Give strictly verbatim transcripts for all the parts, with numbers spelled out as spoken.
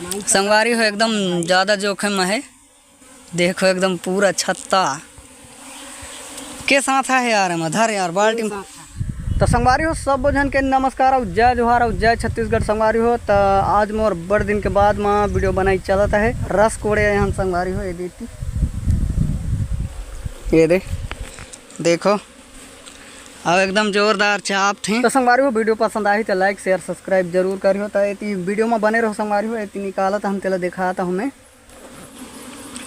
संगवारी हो, एकदम ज्यादा जोखिम में है। देखो, एकदम पूरा छत्ता के साथ है यार, एमा धर यार बाल्टी में। तो संगवारी हो, सब झन के नमस्कार अउ जय जोहार अउ जय छत्तीसगढ़ संगवारी हो। त आज मोर बड़ दिन के बाद म वीडियो बनाई चलत है। रस कोड़े आए हन संगवारी हो, ये देती, ये दे, देखो, अब एकदम जोरदार चाप थे। तो संगवारी हो, वीडियो पसंद आही तो लाइक शेयर सब्सक्राइब जरूर करियो। तो एती वीडियो में बने रहो संगवारी हो, एती निकालत हम तेला दिखाता हूँ मैं।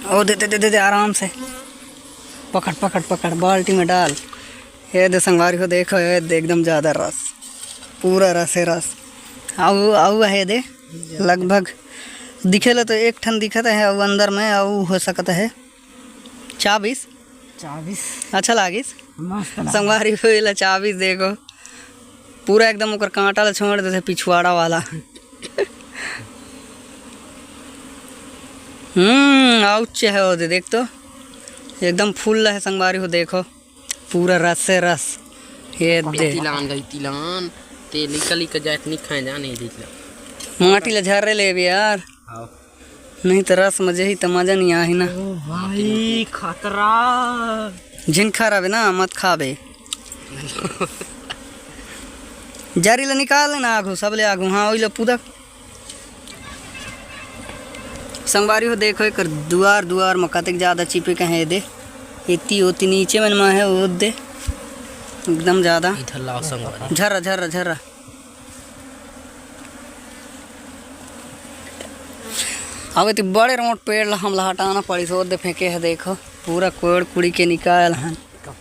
ओ दे दे दे दे दे, आराम से पकड़ पकड़ पकड़, बाल्टी में डाल। ये दे संगवारी हो, देखो, ये दे एकदम ज्यादा रस, पूरा रस है रस। आऊ आऊ है दे, लगभग दिखेला तो एक ठन दिखत है, आऊ अंदर में आऊ हो सकत है चाबीस। चाबीस। अच्छा लागिस। मस्त लागिस। संगवारी हो, एला चाबीस, देखो, पूरा एकदम ओकर कांटा ला छोड़ देथे, पिछवाड़ा वाला। हम्म, आउच है वो दे, देख तो, एकदम फुल है संगवारी हो, देखो, पूरा रस से रस। ये दे। तिलान गई, तिलान। ते लिका लिका जात नहीं खाए जा, नहीं दिखला। माटी ला झर्रे लेबे यार। आओ। नहीं तो रस में जही तो मजा नहीं आही ना। ओ भाई, खतरा। झिन खा रहे ना, मत खाबे। जारी ला निकाल ना आगू, सब ले आगू। हाँ, ओई ला पुदक। संगवारी हो, देखो एकर दुआर, दुआर में कतेक ज्यादा चिपे के हे दे। एती ओती नीचे मन में है, ओ दे। एकदम ज्यादा। इधर लाओ संगवारी। झर्रा, झर्रा, झर्रा। अब एती बड़े रोट पेड़ ला हमला हटाना पड़िस, ओ दे फेंके है, देखो, पूरा कोड़ कुड़ी के निकाल हन।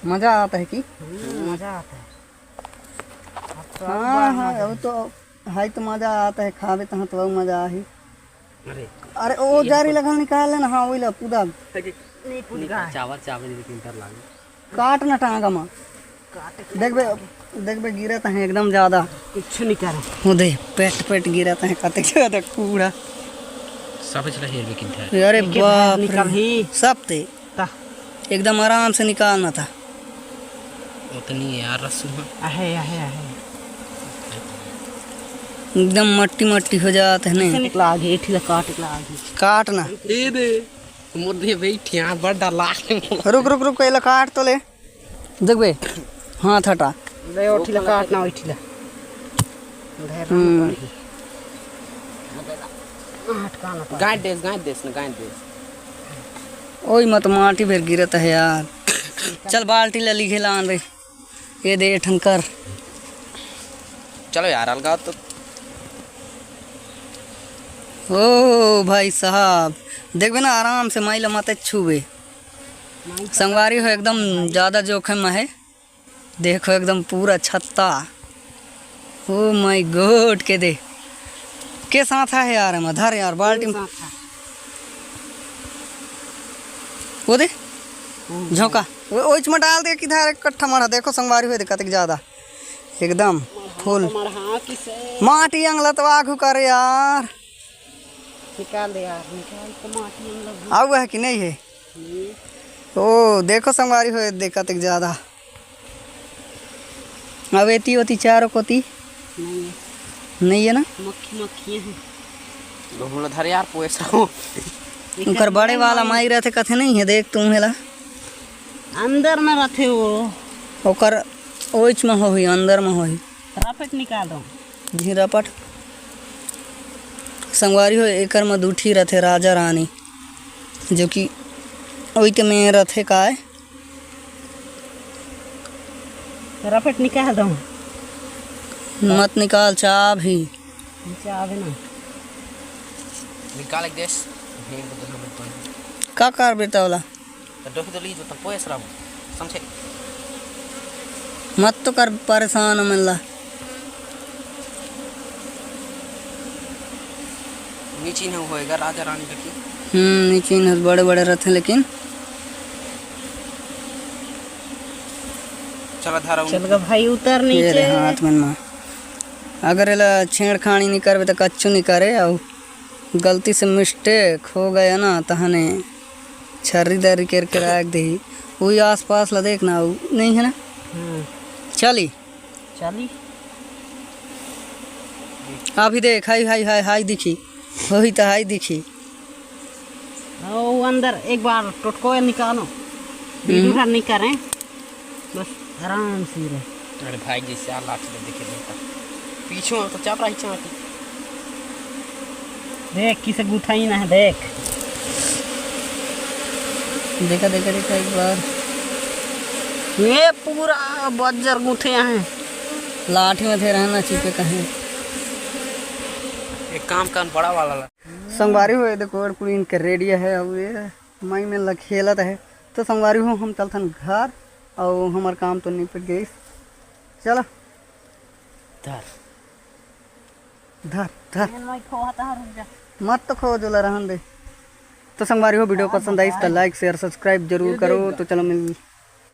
मजा आता है कि? हम्म, मजा आता है। अब तो हाँ, हाँ, अब तो हाई तो मजा आता है, खाबे तहाँ तो अउ मजा आही। अरे, अरे, ओ ये जारी तो लगल निकाल लेना, हाँ, ओइला पुदा। नहीं पुदा। चावल, चावल लेकिन डर लागे। काट ना टांगा मा। काटे के देखबे, देखबे गिरत है एकदम ज्यादा। कुछ नहीं करे। ओ दे, पेट, पेट गिरत है, कते ज्यादा कूड़ा। सब चला हेर लेकिन था। अरे एक एक बाप रे। निकल ही। सब ते। ता। एकदम आराम से निकालना था। उतनी है यार रस्सू में। आहे, आहे, आहे। एकदम मट्टी मट्टी हो जात है, नहीं? निकला आगे, एठी ला काट, निकला आगे। काट ना। ये दे। मुर्दे बैठ यहाँ बड़ डर लाग। रुक, रुक, रुक, एला काट तो ले। देखबे, हाथ हटा। ले, ओठी ला काट ना, ओठी ला। हम्म। हटका ना पड़। गांठ देस, गांठ देस ना, गांठ देस। ओई मत माटी भेर गिरत है यार। चल बाल्टी ले लिखे लान रे। ये दे ठंकर। चलो यार, अलगा तो। ओ भाई साहब, देखबे ना आराम से, माई ला मत छूबे। संगवारी हो एकदम ज्यादा जोखिम में है। देखो एकदम पूरा छत्ता। ओ माय गॉड, के दे। के साथ है यार, एमा धर यार बाल्टी में। साथ है। वो दे। हम्म। झोंका। वो, ओइच में डाल दे किधर एक कट्ठा मढ़ा। देखो संगवारी हो दे कतेक ज्यादा। एकदम फुल। मढ़ा किसे? माटी अंगलत वाघू करे यार। निकाल दे यार, निकाल तो माटी अंगलत। आऊ है कि नहीं है? ओ, देखो संगवारी हो, देखा तक ज्यादा। अब एती ओती चारों कोती नहीं है। नहीं है ना? मक्खी, मक्खी है। घुमला धर यार, पोए साहू। उनकर बड़े वाला माई रहते, कथे नहीं है, देख तुम हेला। अंदर में रहते वो। ओकर ओइच में होही, अंदर में होही। रापट निकाल दो। झीरापट। संगवारी हो, एकर म दू ठी रथे राजा रानी, जो कि ओई के में रथे काय। रपट निकाल दो। मत निकाल, चाब ही। चाब है ना। निकाल एक देश। का कर बेटा वाला? तो डोह तो ली जो तब कोई असरा हो, समझे? मत तो कर परेशान मन ला। नीची न होएगा राजा रानी का की। हम्म, नीची न बड़े बड़े रहते लेकिन। चला धारा चल गा भाई, उतर ये रे नीचे। हाथ मन मा। अगर एला छेड़खानी नहीं करबे तो कच्चू नहीं करे। और गलती से मिस्टेक हो गया ना, तहने छर्री दर्री करके राख देही। वही आसपास ला देखना, उ नहीं है ना? हम्म। चली। चली। अभी देख, हाय, हाय, हाय, हाय दिखी। वही तो हाई दिखी। वो अंदर एक बार टोटको निकालो। वीडियो हर नहीं करें, बस आराम से रहे। अरे भाई जी, चार लाख में देखे देता। पीछे तो चाप रही चाटी। देख किसे गुथाई ना है, देख। देखा देखा देखा एक बार। ये पूरा बज्जर गुथे हैं। लाठी में थे रहना चिपे कहीं। एक काम कर, बड़ा वाला ला। संगवारी हो, ये देखो, और पूरी इनके रेडी है। अब ये माई में लखेलत है। तो संगवारी हो, हम चलथन घर, और हमार काम तो निपट गई। चलो। धर। धर धर। मत तो खो जोला, रहन दे। तो संगवारी हो, वीडियो पसंद आई तो लाइक शेयर सब्सक्राइब जरूर करो। तो चलो मिल